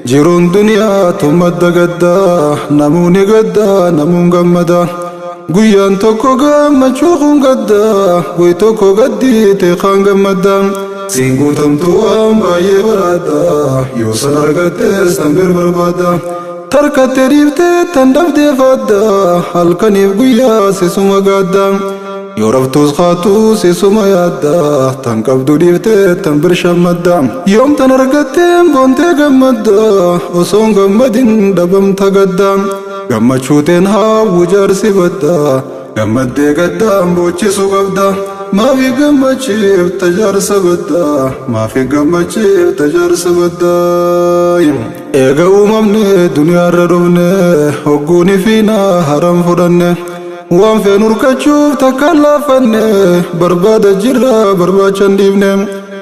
Jiruun duniyaa tun madda gaddaa, namuuni gaddaa, namuun gammada. Guyyaan tokko gammachuu kun gaddaa, guy tokko gaddii teeqaan gammadda. Siin guutamtu waan baay'ee baraadda, yoo san argattes tan bir barbaadda. Tarkattee dhiiftee tan dhabdee faadda, halkaniif guyyaa sisuma gaadda. Yoo raftuus kaatuu sisuma yaadda, tan qabdu dhiiftee tan bir shammadda. Yoom tan argatteen boontee gammadda, osoon gammadin dhabamta gadda. Gammachuuteen haawwu jaarsi badda, gammaddee gaddaan boochisuu qabda. Maafi gammachiifta jaarsa badda, maafi gammachiifta jaarsa badda. Eega uumamne duniyaarra dhufne, hogguuni fiinaa haram fudhanne. Waan feenu urkachuuf takkaan laafanne, barbaada jirra barbaachan dhiifne.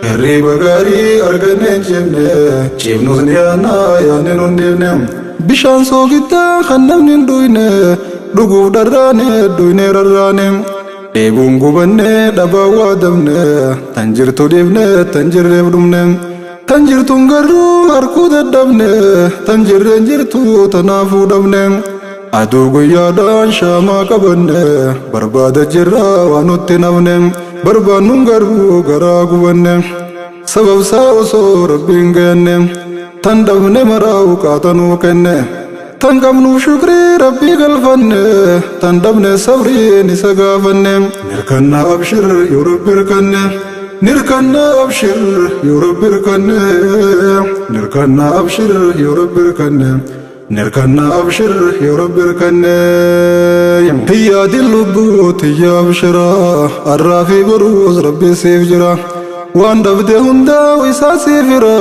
Hirriba gaarii arganne hin ciifne, ciifnus ni yaannaa yaadne nun dhiifne. Bishaan soogiddaa kan namni hin dhuyne, dhuguuf dharraane dhuyne rarraane. Dheebuun gubanne dhabaa waadamne, tan jirtu dhiifne tan jirreef dhumne. Tan jirtuun garuu harkuu dadhabne, tan jirreen jirtu tanaafuu dhabne. Aduu guyyaadhaan shaamaa qabanne, barbaada jirra waan nutti nafne, barbaannuun garuu garaa gubanne. Sababsaa osoo rabbiin gayanne, tan dhabne maraa uqaatanuu kenne. Tan qabnuuf shukrii rabbii galfanne, tan dhabne sabriin isa gaafanne. Nirkanna abshir yoo rabbi hirkanne, nirkanna abshir yoo rabbi hirkanne, nirkanna abshir yoo rabbi hirkanne. Nirkanna abshir yoo rabbi hirkanne. Hiyyaadin lubbuu tiyya abshira, arraa fi boruus rabbi siif jira. Waan dhabde hundaa isaa siif hira,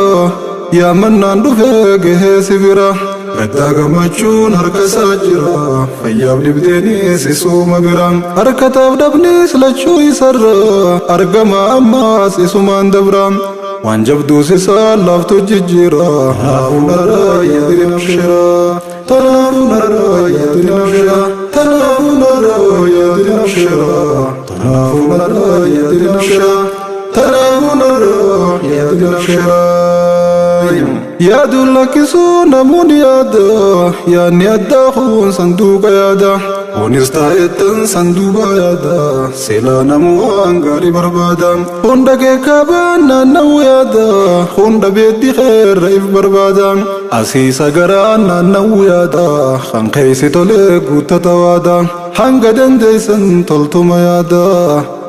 yaamannaan dhufee gahee si bira. Gaddaa gammachuun harka isaa jira, fayyaaf dhibdeenis isuma bira. Harkataaf dhabnis lachuu isarra, argama ammaas isumaan dabra. Waan jabduus isaa laaftu jijjiira, tanaafuu narraa yaadin abshira. Tanaafuu narraa yaadin abshira. Tanaafuu narraa yaadin abshira. Tanaafuu narraa yaadin abshira. Tanaafuu narraa yaadin abshira. Yaaduun lakkisuu namoonni yaada, yaadni addaa kun sanduuqa yaada. Kunis taa'ettan sanduuqa yaada, silaa namuu waan gaarii barbaada. Hunda keekaabaan naanna'uu yaada, hunda beeddi keerra if barbaada. Asiisa garaan naanna'uu yaada, kan keessi tolee guuttata waada. Hanga dandeessan toltuma yaada,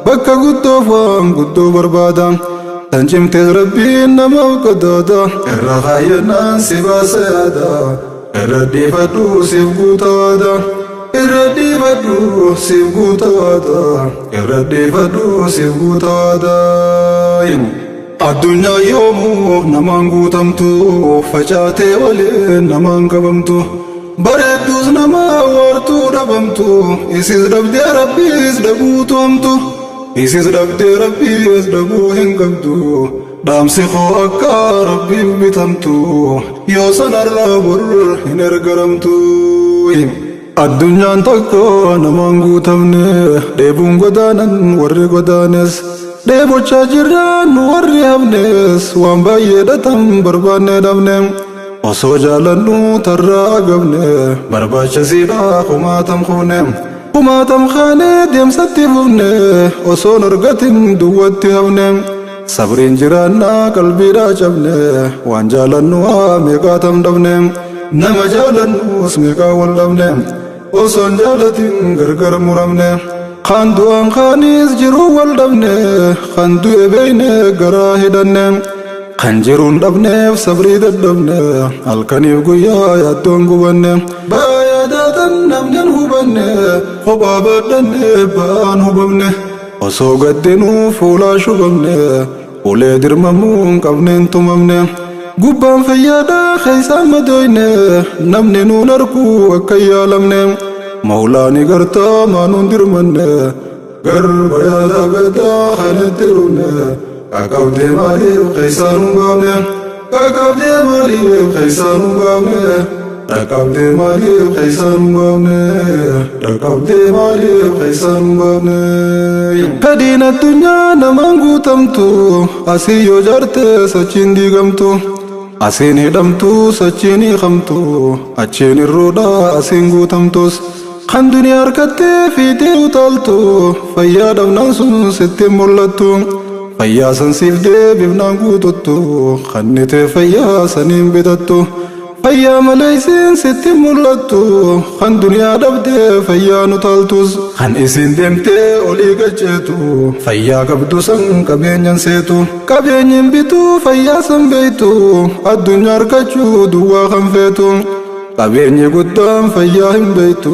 bakka guddoof waan guddoo barbaada. Tan cimtees rabbiin namaaf qadaada, irra kaayyannaan si baasa yaada. Irra dhiifadhu siif guuta waada, irra dhiifadhu siif guuta waada, irra dhiifadhu siif guuta waada. Addunyaa yoomuu namaan guutamtu, facaatee waliin namaan qabamtu. Bareedduus nama waartuu dhabamtu, isis dhabdee rabbiis dhabuutu hamtu. Isis dhabdee rabbiis dhabuu hin qabdu. Dhaamsi koo akka rabbiif bitamtu, yoo sanarraa bor hin ergaramtu. Addunyaan tokko namaan guutamne, dheebuun godaanan warri godaanes. Dheebochaa jirraan nu warri hafnes, waan baay'ee dhatan barbaanne dhabne. Osoo jaalannu tarraa agabne, barbaachisiidha kumaatam kuune. Kumaatam kaanee deemsatti fufne, osoon argatin duwwatti hafne. Sabriin jiraannaa qalbiidhaa cabne, waan jaalannu haa meeqaatam dhabne. Nama jaalannus meeqaa wal dhabne, osoon jaalatin gargar muramne. Kan du'aan kaanis jiruu wal dhabne, kan du'e beeyne garaa hidhanne. Kan jiruun dhabneef sabrii dadhabne, halkaniif guyyaa yaaddoon gubanne. Ba'aa yaadaatan namni hin hubanne, kophaa baadhanne ba'aan hubamne. Osoo gaddinuu fuulaa shubamne, ulee dirmamuu hin qabneen tumamne. Gubbaan fayyaadhaa keessaan madooyne, namni nuun arguu akka hin yaalamne. Mawlaani gartaa maanuun dirmanne, garba yaada gaddaa kan itti dhumne. Qaqqabdee maaliif keessaan hin baafne? Qaqqabdee maaliif keessaan hin baafne? Dhaqqabdee maaliif keessaan hin baafne? Dhaqqabdee maaliif keessaan hin baafne? Fedhiin addunyaa namaan guutamtu, asii yoo jaarte sachiin diigamtu. Asiin hidhamtuus achiin hiikamtu, achiin irruudha asiin guutamtus. Kan duniyaa harkattee fiixee utaaltu, fayyaa dhabnaan sun sitti hin mul'attu. Fayyaa san siif deebifnaan guututtu, kannitee fayyaa saniin bitattu. Fayyaa malee isiin sitti hin mul'attu, kan duniyaa dhabdee fayyaan utaaltus. Kan isiin deemtee olii gacceetu, fayyaa qabdu san qabeenyan seetu. Qabeenyi hin bitu fayyaa san beektu, addunyaa harkachuu duwwaa kan feetu. Qabeenyi guddaan fayyaa hin beektu,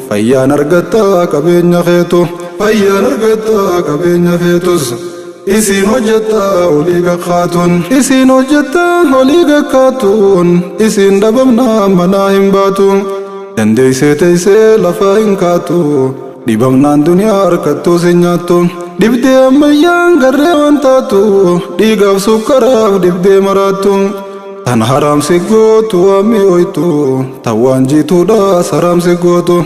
fayyaan argatta qabeenya keetu. Fayyaan argatta qabeenya feetus. Isiin hojjetta olii gakkaatuun. Isiin hojjetta olii gakkaatuun. Isiin dhabamnaa manaa hin baatu. Dandeessee teessee lafaa hin kaatu. Dhibamnaan duniyaa harkattuus hin nyaattu. Dhibdee ammayyaan garree waan taatu. Dhiigaaf sukkaraaf dhibdee maraattu. Tan haramsi gootu waan mi'ooytu. Tan waan jiituudhaas haramsi gootu.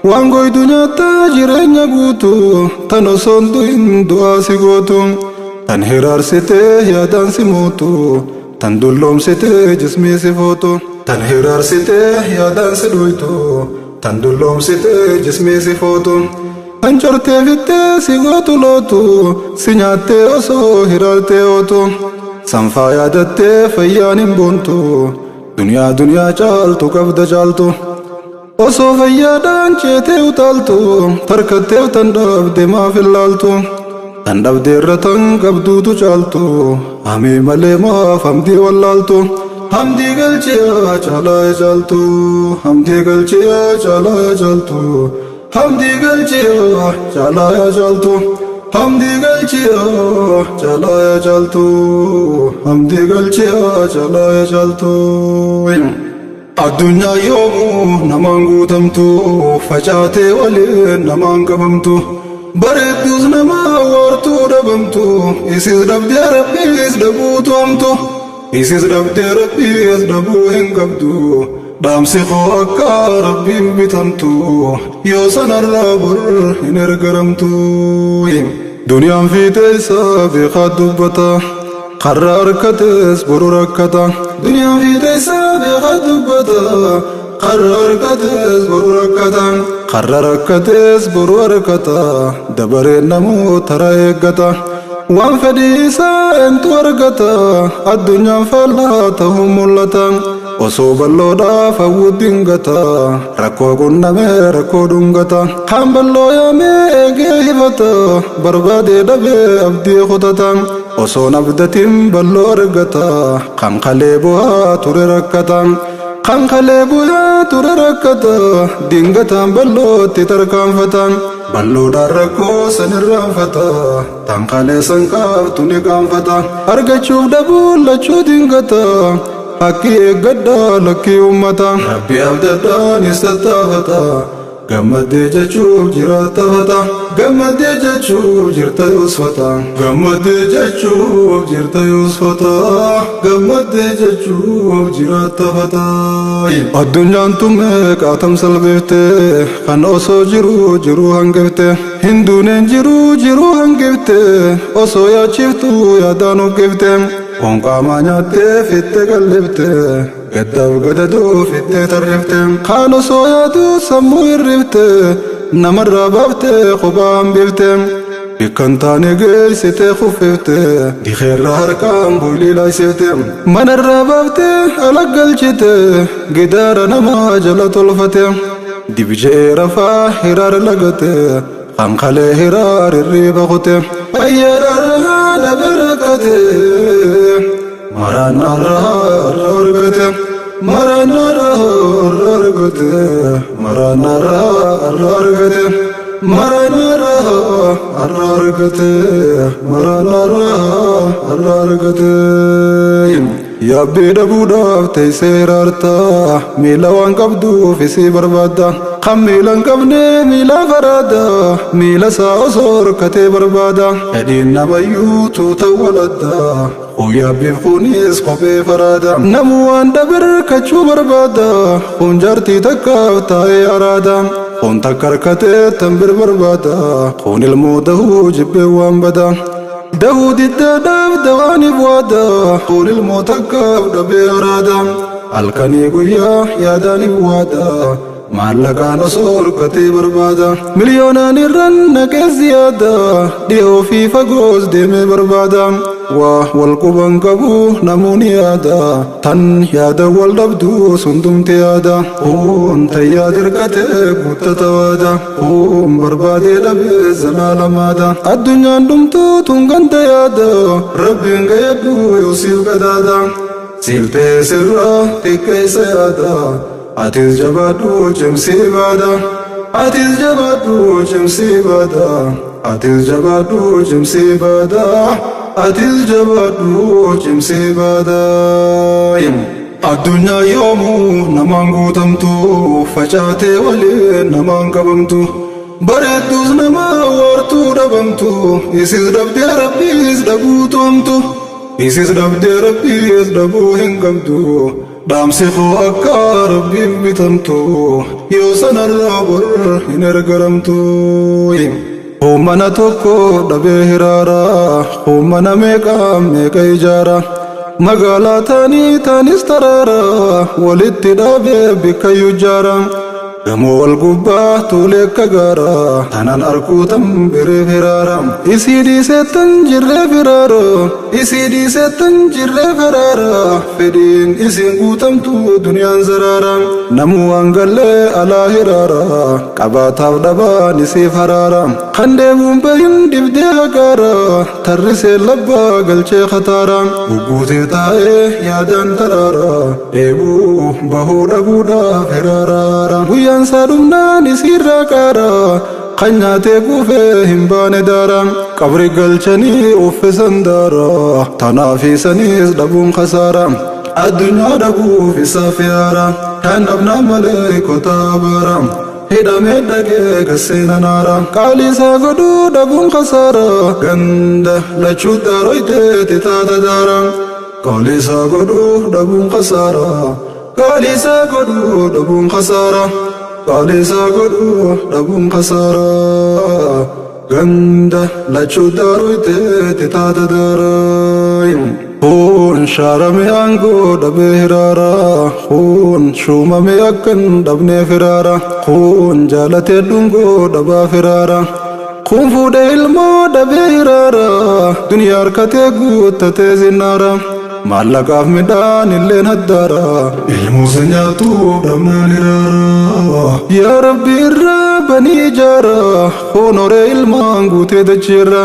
Waan goydu nyaattaa jireenya guutu. Tan osoon du'in du'aa si gootu. Tan hiraarsitee yaadaan si mootu. Tan dulloomsitee jismii si footu. Tan hiraarsitee yaadaan si dhuytu. Tan dulloomsitee jismii si footu. Tan cortee fittee si gootu lootu. Si nyaattee osoo hiraartee ootu. Sanfaa yaadattee fayyaan hin boontu. Duniyaa duniyaa caaltu qabda caaltu. Osoo fayyaadhaan ceetee utaaltu, tarkatteef tan dhabde maaf illaaltu. Tan dhabde irra tan qabduutu caaltu, hamii malee maaf hamdii wallaaltu. Hamdii galchiyaa caalaa caaltu, hamdii galchiyaa caalaa caaltu, hamdii galchiyaa caalaa caaltu. Hamdii galchiyaa caalaa caaltu, hamdii galchiyaa caalaa caaltu. Addunyaa yoomuu namaan guutamtu, facaatee waliin namaan qabamtu. Bareedduus nama waartuu dhabamtu, isis dhabdee rabbiis dhabuutu hamtu. Isis dhabdee rabbiis dhabuu hin qabdu. Dhaamsi koo akka rabbiif bitamtu, yoo sanarraa bor hin ergaramtu. Duniyaan fiixee isaa beekaa dubbata, karra harkatees boru rakkata. Duniyaan fiixee isaa beekaa dubbata, karra harkatees boru rakkata. Karra rakkatees boru harkata, dabareen namuu tara eeggata. Waan fedhii isaa eentu argata, addunyaan faallaa ta'uu mul'ata. Osoo bal'oodhaaf hawwu dingata, rakkoo qunnamee rakkoo dhungata. Kaan bal'oo yaamee eegee hifata, barbaadee dhabee abdii kutata. Osoon abdatiin bal'oo argata, kan kalee bu'aa ture rakkata. Kan kalee bu'aa ture rakkata, dingataan bal'ootti tarkaanfata. Bal'oodhaan rakkoo san irraanfata, tan kalee san qaabtu ni qaanfata. Argachuuf dhabuun lachuu dingata, haqqi eeggadhaa lakkii uummata. Rabbi abdadhaanis tattaafata, gammaddee jechuuf jiraatta fata. Gammaddee jechuuf jirta yoosfata. Gammaddee jechuuf jirta yoosfata. Gammaddee jechuuf jiraatta fata. Addunyaan tun meeqaatam salphifte, kan osoo jiruu jiruu hangifte. Hin duuneen jiruu jiruu hangifte, osoo yaachiftuu yaadaan uqqifte. Foon qaamaa nyaattee fittee qallifte, gaddaaf gadadoo fittee tarrifte. Kaan osoo yaaduu sammuu hirrifte, namarraa baaftee kophaa hambifte. Bikkan taane geessitee kuffifte, dikeerra harkaan boylii laaysifte. Manarraa baaftee ala galchite, gidaara namaa jala tolfate. Dibje'ee rafaa hiraar lagate, kan kalee hiraar hirriiba kute. Fayyaadhaan dhabe rakkate, maraan har'a argate. Maraan har'a argate, maraan har'a argate. Maraan har'a argate, maraan har'a argate. Yaabbii dhabuudhaaf teessee hiraarta, miila waan qabduuf isii barbaadda. Kan miila hin qabne miila faraada, miila isaa osoo horkatee barbaada. Fedhiin namayyuu tuuta waladda, kun yaabbiif kunis kophee faraada. Namuu waan dhabe hirkachuu barbaada, kun jaartii takkaaf taa'ee araada. Kun takka harkatee tan bir barbaada, kun ilmoo dahuu jibbee waan bada. Dahuu diddaadhaaf dawaaniif waada kun ilmoo takkaaf dhabee araada. Halkanii guyyaa yaadaaniif waada maallaqaan osoo horkatee barbaada. Miliyoonaan irran naqee ziyaada dhiyoo fi fagoos deemee barbaada. Waa wal quban qabu namoonni yaada tan yaada wal dhabdu sundumti yaada. Kun tayyaa dirqatee guuttata waada kun barbaadee dhabee zalaalamaada. Addunyaan dhumtuu tun ganda yaada rabbiin gayyadhu yoosiif gadaada. Siiltee sirraa xiqqeessa yaada atis jabaadhu cimsii baada. Atis jabaadhu cimsii baada. Atis jabaadhu cimsii baada. Atis jabaadhu cimsii baada. Addunyaa yoomuu namaan guutamtu facaatee waliin namaan qabamtu. Bareedduus nama waartuu dhabamtu isis dhabdee rabbiis dhabuu toomtu. Isis dhabdee rabbiis dhabuu hin qabdu. Dhaamsi koo akka rabbiif bitamtu yoo sanarraa bor hin ergaramtu. Mana tokko dhabee hiraara mana meeqa meeqa ijaara magaalaa taanii taanis taraara walitti dhaabee bikkayyuu ijaara. Gamoo wal gubbaa tuulee akka gaara tanan arguutan biree firaara. Isii dhiiseettan jirree firaara isii dhiiseettan jirree firaara fedhiin isiin guutamtu duniyaan zaraara. Namuu waan gallee alaa hiraara qabaataaf dhabaan isiif haraara. Kan deemuun bahin dibdee hagaara tarrisee labbaa galchee khataara. Gugguutee taa'ee yaadaan taraara dheebuu bahuu dhabuudhaaf hiraaraara. Guyyaan isaa dhumnaan isiirraa qaara kan nyaatee kuufee hin baane daara. Qabri galchanii uffisan daara tanaaf isaniis dhabuun khasaara. Addunyaa dhabuuf isaaf yaara kan dhabnaa malee kotaa baara. Hidhamee dhagee gaseena naara qaalii isaa godhuu dhabuun khasaara. Ganda lachuu daaroyteeti taata daara qaalii isaa godhuu dhabuun khasaara. Qaalii isaa godhuu dhabuun khasaara. Qaalii isaa godhuu dhabuun khasaara. Ganda lachuu daaroyteeti taata daara. Kun shaarame aangoo dhabee hiraara. Kun shuumame akkan dhabnee firaara. Kun jaalatee dhungoo dhabaa firaara. Kun fuudhee ilmoo dhabee hiraara. Duniyaa harkatee guuttatee zinnaara. Maallaqaaf midhaan illeen haddaara. Ilmuusa nyaatu dhabnaan hiraara. Yaa Rabbi irraa banii ijaara. Kun horee ilmaan guutee dachiirra.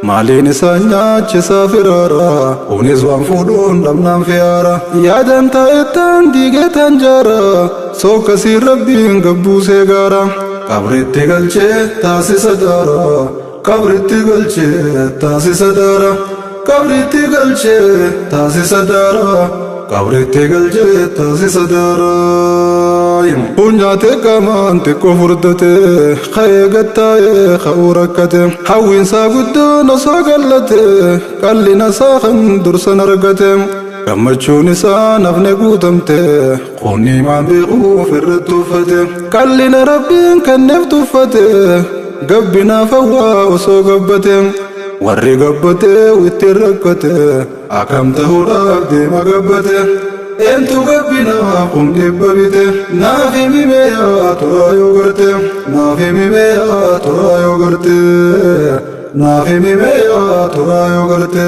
Maaliin isaan nyaachisaa firaara. Kunis waan fuudhuun dhabnaan fiyaara. Yaadaan taa'ettaan diigee taan jaara. Sokkasiin rabbiin gabbuusee gaara. Qabritti galchee taasisa daara. Qabritti galchee taasisa daara. Qabritti galchee taasisa daara. Qabritti galchee taasisa daara. Kun nyaatee qaamaan xiqqoo furdate ka'ee gattaa'ee ka'uu rakkate hawwiinsaa guddoon osoo gallate qallina isaa kan dursan argate gammachuun isaa nafne guutamte qonni maan beekuuf irratti uffate qallina rabbiin kenneef tuffate gabbinaaf hawwaa osoo gabbate warri gabbate ittiin rakkate akkam ta'uudhaaf deema gabbate. Eentu gabbinaaf kun dhibba bite naaf himi meeyaa turaa yoo garte naaf himi meeyaa turaa yoo garte naaf himi meeyaa turaa yoo garte.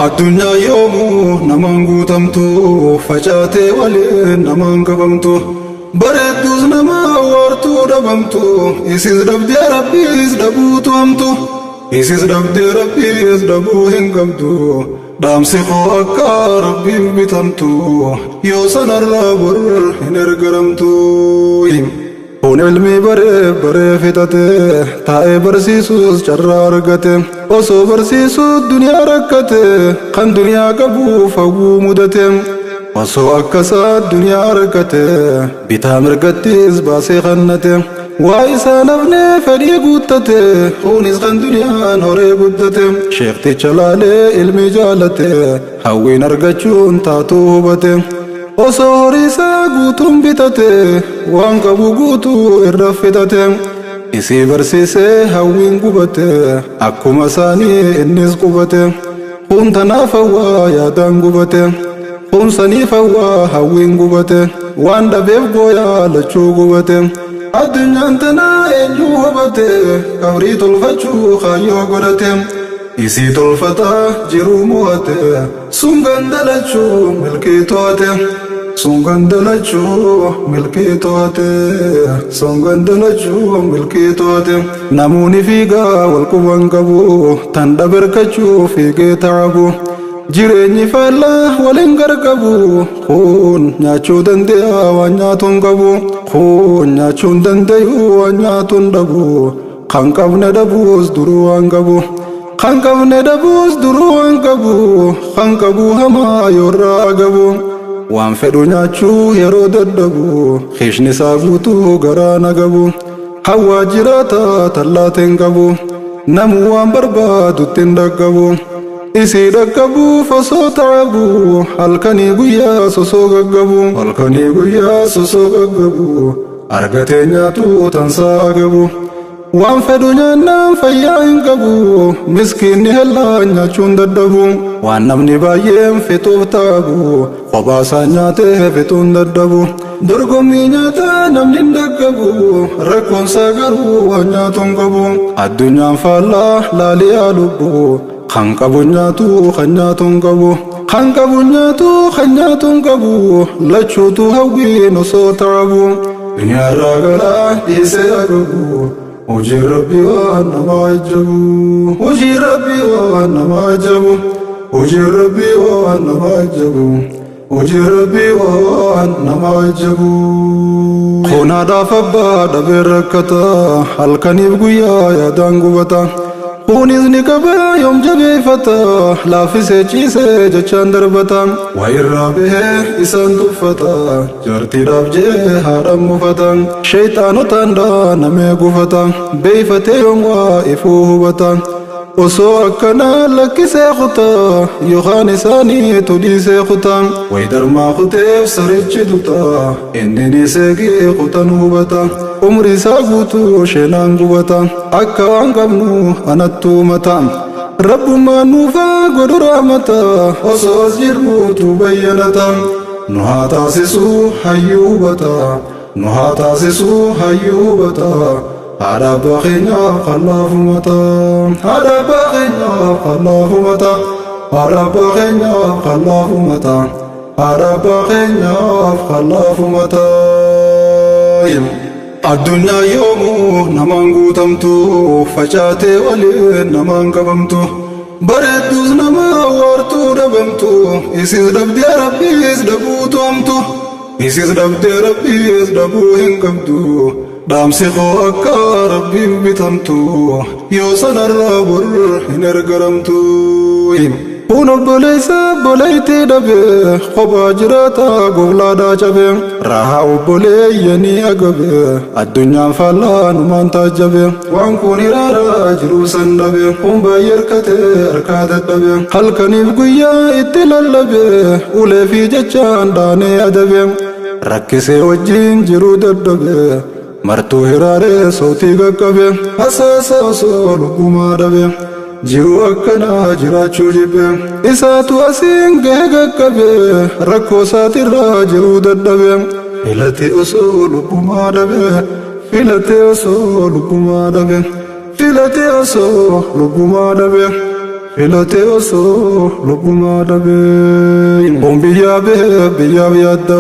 Addunyaa yoomuu namaan guutamtu facaatee waliin namaan qabamtu. Bareedduus nama waartuu dhabamtu isis dhabdee rabbiis dhabuu toomtu. Isis dhabdee rabbiis dhabuu hin qabdu. Dhaamsi koo akka rabbiif bitamtu yoo sanarraa bor hin ergaramtu. Kun ilmi baree baree fixate taa'ee barsiisuus carraa argate osoo barsiisuus duniyaa rakkate kan duniyaa qabuuf hawwuu mudate. Osoo akkasaa duniyaa argate bitaa mirgattis baasee kannate waa isaa nafnee fedhii guuttate kunis kan duniyaan horee guddate sheekticha laalee ilmi jaalate hawwiin argachuun taatuu hubate. Osoo horii isaa guutuun bitate waan qabu guutuu irra fixate. Isii barsiisee hawwiin gubate, akkuma isaanii innis qubate. Kun tanaaf hawwaa yaadaan gubate, kun saniif hawwaa hawwiin gubate, waan dhabeef gooyaa lachuu gubate. Addunyaan tanaa eenyuu hubate, qabrii tolfachuu kaayyoo godhate. Isii tolfataa jiruu mo'ate, sun gandalachuu milkii to'ate. Sun gandalachuu milkii to'ate, sun gandalachuu milkii to'ate. Namoonni fiigaa wal quban qabu, tan dhaberkachuu fiigee ta'abu. Jireenyi faallaa waliin gargabu, kun nyaachuu danda'a waan nyaatu hin qabu, kun nyaachuu hin danda'u waan nyaatu hin dhabu. Kan qabne dhabuus duruu waan qabu, kan qabne dhabuus duruu waan qabu, kan qabu hamaa yoorraa agabu. Waan fedhu nyaachuu yeroo dadhabu, kiishni isaa guutuu garaa nagabu. Hawwaa jiraata tallaateen qabu, namuu waan barbaadutti hin dhaqqabu. Isii dhaqqabuuf osoo ta'abu, halkanii guyyaa sosoo gaggabu. Halkanii guyyaa sosoo gaggabu, argatee nyaatu tansaa agabu. Waan fedhu nyaannaan fayyaa hin qabu, miskiinni hellaan nyaachuun dadhabu. Waan namni baay'een fixuuf ta'abu, kophaa isaa nyaatee fixuun dadhabu. Dorgommii nyaataa namni hin dhaqqabu, rakkoonsaa garuu waan nyaatu hin qabu. Addunyaan faallaa laaliyaa lubbu, kan qabu nyaatu kan nyaatu hin qabu. Kan qabu nyaatu kan nyaatu hin qabu, lachuutu hawwiin osoo ta'abu. Duniyaarraa garaa dhiisee agabu, hojii rabbii waan nama ajabu. Hojii rabbii waan nama ajabu. Hojii rabbii waan nama ajabu. Hojii rabbii waan nama ajabu. Kun haadhaaf abbaa dhabee rakkata, halkaniif guyyaa yaadaan gubata. Kunis ni qabee yoom jabeeffata, laaffisee ciisee jechaan darbata. Waa irraa bahee isaan tuffata, jaartiidhaaf jee haadhaan mufata. Sheeyxaanotaan dhaanamee gufata, beeyfatee yoom waa ifuu hubata. Osoo akkanaa lakkisee kutaa, yookaan isaaniitu dhiisee kutaa. Wayi darmaa kuteef sarichi duta, inni ni seegee kutan hubata. Umri isaa guutuu sheenaan gubata, akka waan qabnu anattuu mata. Rabbummaan nuufaa godhu rahmata, osoo as jirruutu bayyanata. Nu haa taasisuu hayyuu hubata, nu haa taasisuu hayyuu hubata. Haadha abbaa keenyaaf kan laafumata, haadha abbaa keenyaaf kan laafumata, haadha abbaa keenyaaf kan laafumata, haadha abbaa keenyaaf kan laafumata. Addunyaa yoomuu namaan guutamtu, facaatee waliin namaan qabamtu. Bareedduus nama waartuu dhabamtu, isis dhabdee rabbiis dhabuutu hamtu. Isis dhabdee rabbiis dhabuu hin qabdu. Dhaamsi koo akka rabbiif bitamtu, yoo sanarraa bor hin ergaramtu. Kun obboleessa obboleettii dhabe, kophaa jiraata goflaadhaa cabe. Rahaa obboleeyyanii agabe, addunyaan faallaa numaan taajjabe. Waan kun iraaraa jiruu san dhabe, kun baay'ee harkatee harkaa dadhabe. Halkaniif guyyaa itti lallabe, ulee fi jechaan dhaanee adabe. Rakkisee wajjin jiruu dadhabe, martuu hiraaree sootii qaqqabe. Hasaasa osoo lubbumaa dhabe, jiruu akkanaa jiraachuu jibbe. Isaatu asiin gahe qaqqabe, rakkoo isaatirraa jiruu dadhabe. Filatee osoo lubbumaa dhabe, filatee osoo lubbumaa dhabe, filatee osoo lubbumaa dhabe, filatee osoo lubbumaa dhabe. Kun biyyaa bahee biyyaaf yaadda,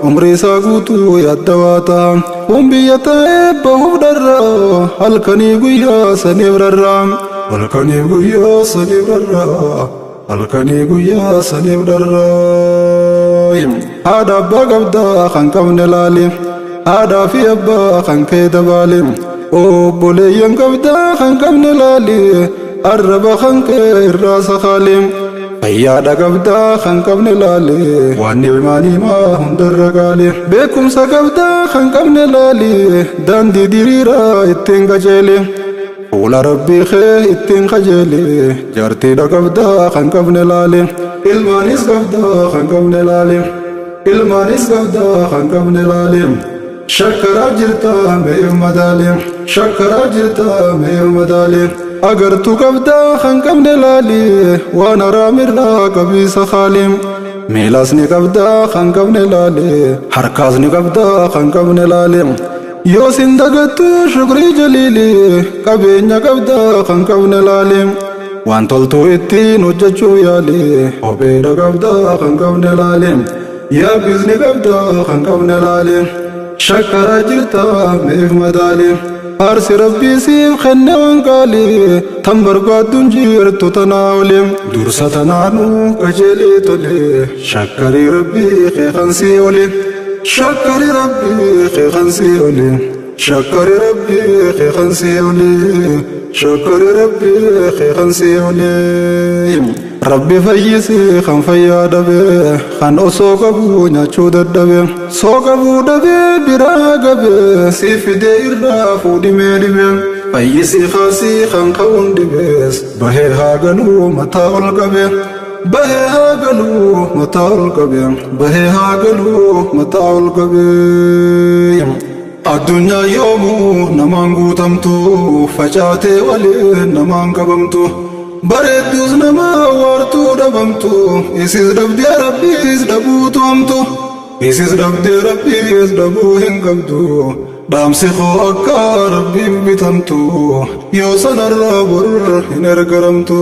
umrii isaa guutuu yaadda waa ta'a. Kun biyya taa'ee bahuuf dharraa, halkanii guyyaa saniif rarraa. Halkanii guyyaa saniif rarraa, halkanii guyyaa saniif dharraa. Haadha abbaa qabdaa kan qabne laali, haadhaa fi abbaa kan kee dabaali. Obboleeyyan qabdaa kan qabne laali, arraba kan kee irraa sakaali. Fayyaadha qabdaa kan qabne laali, waan ni'imaa ni'imaa hundarra qaali. Beekumsa qabdaa kan qabne laali, daandii diriiraa ittiin qajeeli. Fuula rabbii kee ittiin qajeeli, jaartiidha qabdaa kan qabne laali. Ilmaanis qabdaa kan qabne laali, ilmaanis qabdaa kan qabne laali. Shakkaraa jirta meef madaali, shakkaraa jirta meef madaali. Agartuu qabdaa kan qabne laali, waan haraamirraa qabiisa haali. Miilas ni qabdaa kan qabne laali, harkaas ni qabdaa kan qabne laali. Yoo sin dagattu shukrii jaliili, qabeenya qabdaa kan qabne laali. Waan toltuu ittiin hojjechuu yaali, kopheedha qabdaa kan qabne laali. Yaabbis ni qabdaa kan qabne laali. Shakkaraa jirta meef madaali. Faarsi rabbii siif kenne waan qaalii, tan barbaadduun jirtu tanaa oli. Dursa tanaanuu qajeelee tole, shakkarii rabbii kee kan sii oli. Shakkarii rabbii kee kan sii oli. Shakkarii rabbii kee kan sii oli. Shakkarii rabbii kee kan sii oli. Rabbi fayyisii kan fayyaa dhabe, kan osoo qabuu nyaachuu dadhabe, soo qabuu dhabee biraa gabe, si fidee irraa fuudhimee dhibe. Fayyisii kaasii kan qabuun dhibees, bahee haa galuu mataa ol qabe. Bahee haa galuu mataa ol qabe, bahee haa galuu mataa ol qabe. Addunyaa yoomuu namaan guutamtu, facaatee waliin namaan qabamtu. Bareedduus nama waartuu dhabamtu, isis dhabdee rabbiis dhabuutu hamtu. Isis dhabdee rabbiis dhabuu hin qabdu. Dhaamsi koo akka rabbiif bitamtu, yoo sanarraa bor hin ergaramtu.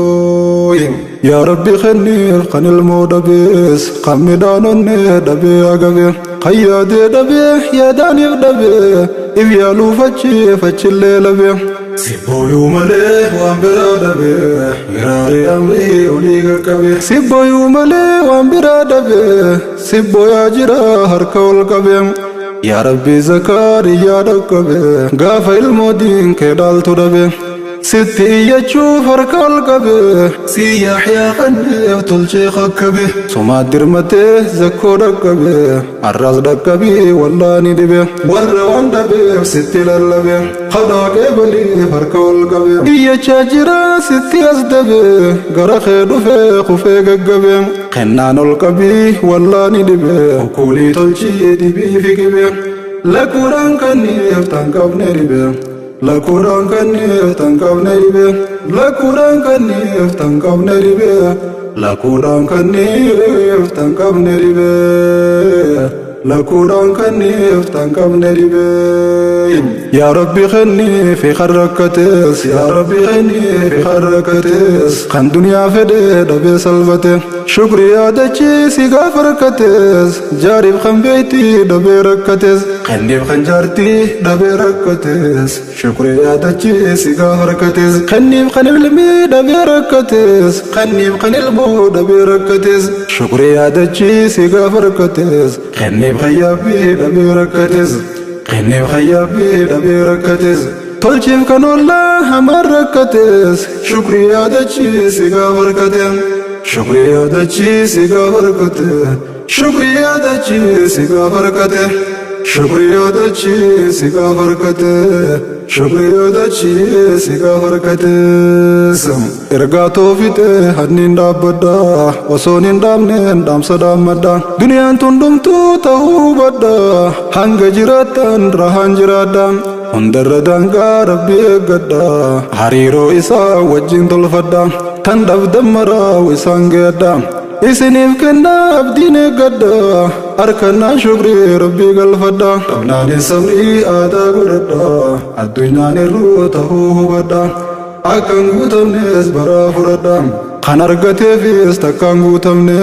Yaa Rabbi kenniif kan ilmoo dhabees, kan midhaan onnee dhabee agabe, kan yaadee dhabee yaadaaniif dhabee, if yaaluuf achiif achillee labe. Sibbooyuu malee waan biraa dhabee, hiraaree amrii olii qaqqabe. Sibbooyuu malee waan biraa dhabee, sibbooyaa jira harka ol qabe. Yaa Rabbi Zakariyaa dhaqqabe, gaafa ilmoo diinkee dhaaltu dhabe. Sitti iyyachuuf harka ol qabe, si Yaxyaa kanneef tolchee kakkabe. Sumaat dirmatee zakkoo dhaqqabe, har'as dhaqqabii wallaani dhibe. Warra waan dhabeef sitti lallabe, kadhaa qeebaliif harka ol qabe. Iyyachaa jira sitti as dabe, gara kee dhufee kufee gaggabe. Kennaan ol qabii wallaani dhibe, okuulii tolchii dibii fiqibe. Lakkuudhaan kanniif tan qabne dhibe. Lakkuudhaan kanniif tan qabne dhibe. Lakkuudhaan kanniif tan qabne dhibe. Lakkuudhaan kanniif tan qabne dhibe. Lakkuudhaan kanniif tan qabne dhibe. Yaa Rabbi kenniif kan rakkates, yaa Rabbi kenniif kan rakkates, kan duniyaa fedhe dhabee salphate. Shukri yaadachiisi gaafa rakkates, jaariif kan beektii dhabee rakkates, kenniif kan jaartii dhabee rakkates, shukri yaadachiisi gaafa rakkates, kenniif kan ilmii dhabee rakkates, kenniif kan ilmoo dhabee rakkates, shukri yaadachiisi gaafa rakkates, kenniif kan yaabbii dhabee rakkates, kenniif kan yaabbii dhabee rakkates. Tolchiif kan ollaa hamaan rakkates, shukri yaadachiisi gaafa rakkate. Shukri yaadachiisi gaafa rakkate. Shukri yaadachiisi gaafa rakkate. Shukri yaadachiisi gaafa rakkate. Shukri yaadachiisi gaafa rakkate. Ergaa toofite hanniin dhaabbadha, osoon hin dhaabneen dhaamsa dhaammadha. Duniyaan tun dhumtuu ta'uu hubadha, hanga jiraattan rahaan jiraadha. Hundarra daangaa rabbi eeggadha, hariiroo isaa wajjin tolfadha. Tan dhabdan maraa isaan geedha. Isiniif kennaa abdiin eeggadha, harkannaan shukrii rabbii galfadha. Dhabnaanis sabrii aadaa godhadha, addunyaan irruu ta'uu hubadha. Akkan guutamnes baraa fudhadha. Kan argateefis takkaan guutamne,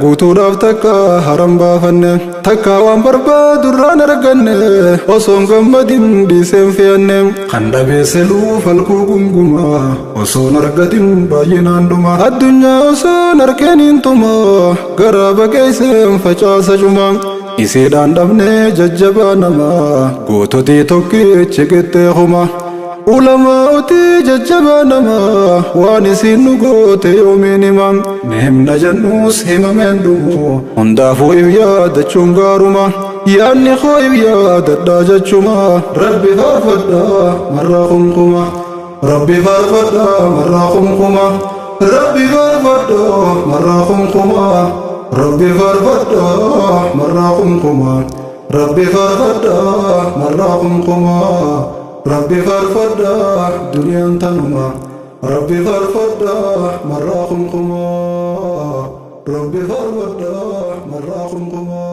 guutuudhaaf takka haram baafanne. Takka waan barbaadu irraan arganne, osoon gammadin dhiiseen fe'anne. Kan dhabeesseluu falkuu gunguma, osoon argatin baay'inaan dhuma. Addunyaa osoon harkeen hin tuma, garaa baqeesseen facaasa cuma. Isiidhaan dhabnee jajjabaa namaa, goototii tokkichi qixxee kuma. Ulamaa'otii jajjabaa namaa, waan isiin nu goote yoomiin hima. Ni himna jennuus himameen dhumu, hundaafuu if yaadachuun gaaruma. Yaadni koo if yaadadhaa jechuma, Rabbi faarfadhaa marraa kumkuma. Rabbi faarfadhaa marraa kumkuma. Rabbi faarfadhaa marraa kumkuma. Rabbi faarfadhaa marraa kumkuma. Rabbi faarfadhaa marraa qumqumaa. Rabbi faarfadhaa duniyaan tanuma. Rabbi faarfadhaa marraa qumqumaa. Rabbi faarfadhaa marraa qumqumaa.